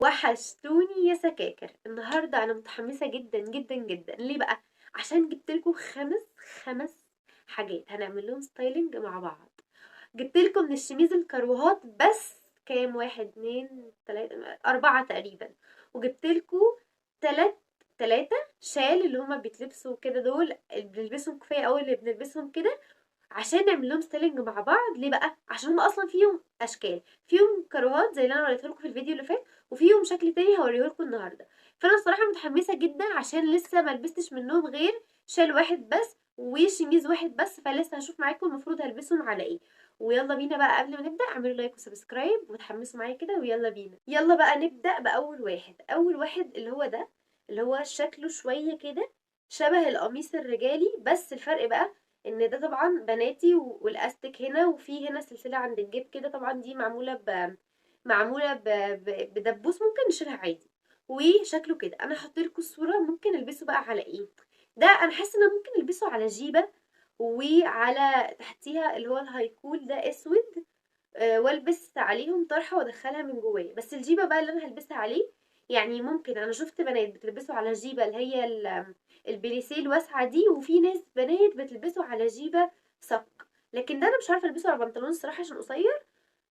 وحشتوني يا سكاكر. النهارده انا متحمسة جدا جدا جدا. ليه بقى؟ عشان جبت لكم خمس حاجات هنعمل لهم styling مع بعض. جبت لكم من الشميز الكروهات بس كام؟ 1 2 3 4 تقريبا، وجبت لكم 3 شال اللي هما بيتلبسوا كده، دول اللي بنلبسهم كفاية قوي اللي بنلبسهم كده عشان نعمل لهم styling مع بعض. ليه بقى؟ عشان هما اصلا فيهم اشكال، فيهم كروهات زي اللي انا وريتها لكم في الفيديو اللي فات، وفيهم شكل تاني هوريه لكم النهارده. فانا الصراحة متحمسة جدا عشان لسه ما لبستش منهم غير شال واحد بس وشميز واحد بس، فلسه هشوف معاكم المفروض هلبسهم على ايه. ويلا بينا بقى، قبل ما نبدا اعملوا like و subscribe وتحمسوا معايا كده، ويلا بينا. يلا بقى نبدا باول واحد. اول واحد اللي هو ده، اللي هو شكله شوية كده شبه القميص الرجالي، بس الفرق بقى ان ده طبعا بناتي والاستك هنا، وفي هنا سلسلة عند الجيب كده، طبعا دي معمولة بدبوس، ممكن نشيلها عادي. وشكله كده، انا هحط لكم الصورة. ممكن البسه بقى على ايه ده؟ انا حاسه ان ممكن البسه على جيبه وعلى تحتيها اللي هو ال high col ده اسود، والبس عليهم طرحه وادخلها من جواه. بس الجيبه بقى اللي انا هلبسها عليه، يعني ممكن انا شفت بنات بتلبسه على جيبه اللي هي البليسيه الواسعة دي، وفي ناس بنات بتلبسه على جيبه صك، لكن ده انا مش عارفه البسه على بنطلون الصراحة عشان قصير،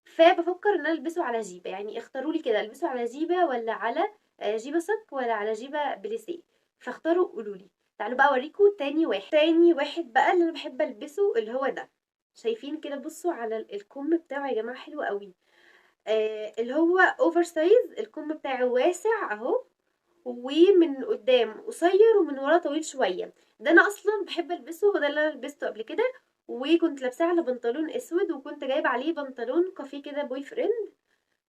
فبفكر ان انا البسه على جيبه. يعني اختاروا لي كده، البسه على جيبه ولا على جيبه صك ولا على جيبه بليسيه، فاختاروا قولوا لي. تعالوا بقى اوريكم تاني واحد. تاني واحد بقى اللي انا بحب البسه اللي هو ده، شايفين كده؟ بصوا على الكم بتاعه يا جماعة، حلو قوي. اللي هو oversize، الكم بتاعه واسع اهو، ومن قدام قصير ومن ورا طويل شوية. ده انا اصلا بحب البسه، وده اللي انا لبسته قبل كده، وكنت لابساه على بنطلون اسود، وكنت جايبه عليه بنطلون كافيه كده boyfriend،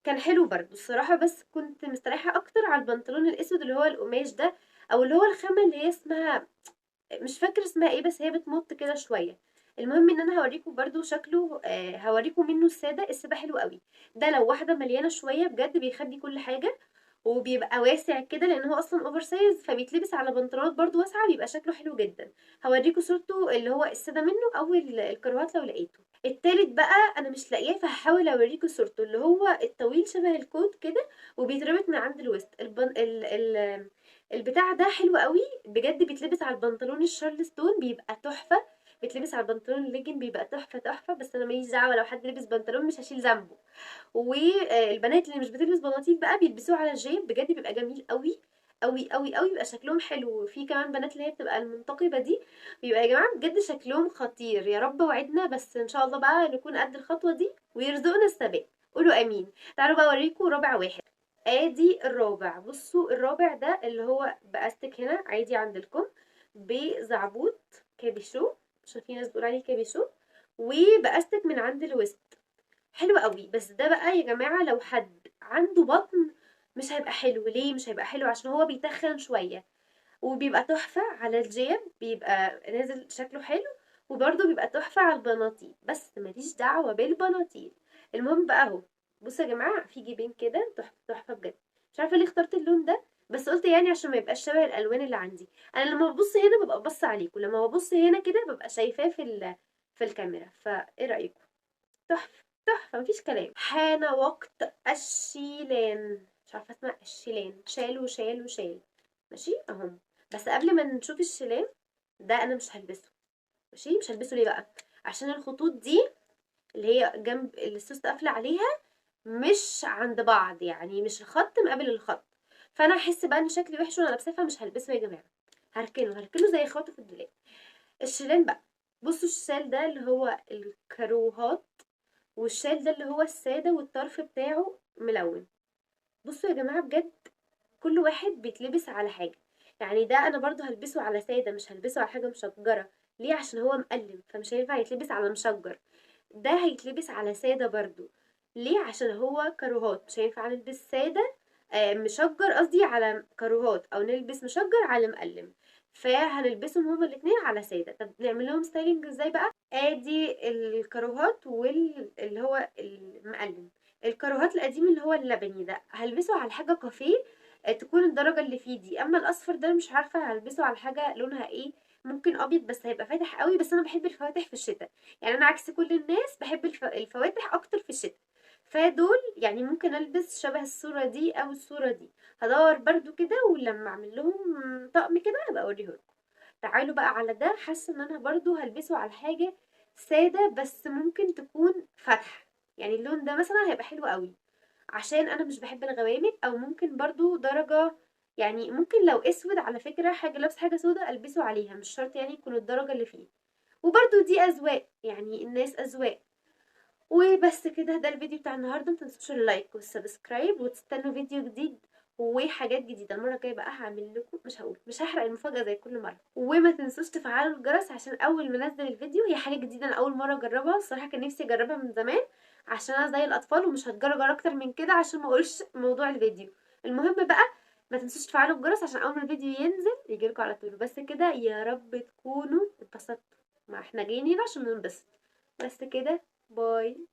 كان حلو برضو الصراحة، بس كنت مستريحه اكتر على البنطلون الاسود اللي هو القماش ده، او اللي هو الخامة اللي هي اسمها مش فاكره اسمها ايه، بس هي بتمط كده شوية. المهم ان انا هوريكم برضو شكله، هوريكم منه السادة. السادة حلو قوي ده، لو واحدة مليانة شوية بجد بيخبي كل حاجة، وبيبقى واسع كده لان هو اصلا oversize، فبيتلبس على بنطلونات برضو واسعة، بيبقى شكله حلو جدا. هوريكم صورته اللي هو السادة منه او الكروات لو لقيته. التالت بقى انا مش لاقياه، فهحاول اوريكم صورته، اللي هو الطويل شبه ال coat كده وبيتربط من عند الوسط. البتاع ده حلو قوي بجد، بيتلبس على البنطلون الشارلستون بيبقى تحفة، بيتلبس على البنطلون الليجن بيبقى تحفة تحفة. بس انا ماليش دعوه، لو حد لبس بنطلون مش هشيل ذنبه. والبنات اللي مش بتلبس بناطيل بقى بيلبسوه على الجيب، بجد بيبقى جميل قوي قوي قوي قوي، بيبقى شكلهم حلو. في كمان بنات اللي هي بتبقى المنتقبه دي، بيبقى يا جماعة بجد شكلهم خطير. يا رب وعدنا بس ان شاء الله بقى نكون قد الخطوة دي ويرزقنا الثبات، قولوا امين. تعالوا بقى اوريكم رابع واحد. ادي الرابع. بصوا الرابع ده اللي هو باستك هنا عادي عند الكم، بزعبوط كابيشو، عشان في ناس بتقول عليه كابيشو، وباستك من عند الوسط، حلو قوي. بس ده بقى يا جماعة لو حد عنده بطن مش هيبقى حلو. ليه مش هيبقى حلو؟ عشان هو بيتخن شوية، وبيبقى تحفة على الجيب، بيبقى نازل شكله حلو، وبرده بيبقى تحفة على البناطيل، بس ماليش دعوه بالبناطيل. المهم بقى اهو، بصوا يا جماعة في جيبين كده تحفة تحفة بجد. مش عارفه ليه اخترت اللون ده، بس قلت يعني عشان ما يبقاش شبه الالوان اللي عندي. انا لما ببص هنا ببقى ببص عليكم، لما ببص هنا كده ببقى شايفاه في الكاميرا. فايه رايكم؟ تحفة تحفة، مفيش كلام. حان وقت الشيلان، مش عارفه اسمها الشيلان، شال وشال وشال، ماشي اهم. بس قبل ما نشوف الشيلان ده انا مش هلبسه، ماشي. مش هلبسه ليه بقى؟ عشان الخطوط دي اللي هي جنب اللي السوست قافله عليها مش عند بعض، يعني مش الخط مقابل الخط، فانا احس بقى ان شكلي وحش وانا لابساه، فمش هلبسه يا جماعة، هركنه زي اخواته في الدولاب. الشيلان بقى، بصوا الشال ده اللي هو الكروهات، والشال ده اللي هو السادة والطرف بتاعه ملون. بصوا يا جماعة بجد كل واحد بيتلبس على حاجة، يعني ده انا برضو هلبسه على ساده، مش هلبسه على حاجة مشجره. ليه؟ عشان هو مقلم، فمش هينفع يتلبس على مشجر. ده هيتلبس على ساده برضو، ليه؟ عشان هو كروهات، مش هينفع نلبس ساده مشجر، قصدي على كروهات، او نلبس مشجر على مقلم، فهنلبسهم هما الاثنين على ساده. طب نعمل لهم styling ازاي بقى؟ ادي الكروهات واللي هو المقلم. الكروهات القديم اللي هو اللبني ده هلبسه على حاجة كافيه تكون الدرجة اللي فيه دي، اما الاصفر ده مش عارفه هلبسه على حاجة لونها ايه، ممكن ابيض بس هيبقى فاتح قوي، بس انا بحب الفواتح في الشتاء، يعني انا عكس كل الناس بحب الفواتح اكتر في الشتاء، فدول يعني ممكن البس شبه الصورة دي او الصورة دي. هدور برضو كده، ولما اعمل لهم طقم كده هبقى اوريه لكم. تعالوا بقى على ده، حاسه ان انا برضو هلبسه على حاجة ساده بس ممكن تكون فاتحة، يعني اللون ده مثلا هيبقى حلو قوي عشان انا مش بحب الغوامق. او ممكن برضو درجه، يعني ممكن لو اسود على فكرة، حاجة لابس حاجة سودا البسه عليها، مش شرط يعني يكون الدرجة اللي فيه. وبرضو دي اذواق، يعني الناس اذواق. وبس كده، ده الفيديو بتاع النهارده. متنسوش ال like وال subscribe، وتستنوا فيديو جديد وحاجات جديدة. المرة الجاية بقى هعمل لكم، مش هقول، مش هحرق المفاجاة زي كل مرة. وما تنسوش تفعلوا الجرس عشان اول ما انزل الفيديو. هي حاجة جديدة انا اول مرة اجربها الصراحة، كان نفسي اجربها من زمان عشان انا زي الاطفال ومش هتجرجر اكتر من كده عشان ما اقولش موضوع الفيديو. المهم بقى ما تنسوش تفعلوا الجرس عشان اول ما الفيديو ينزل يجيلكوا على طول. بس كده، يا رب تكونوا اتبسطتوا، ما احنا جايين هنا عشان ننبسط. بس كده، باي.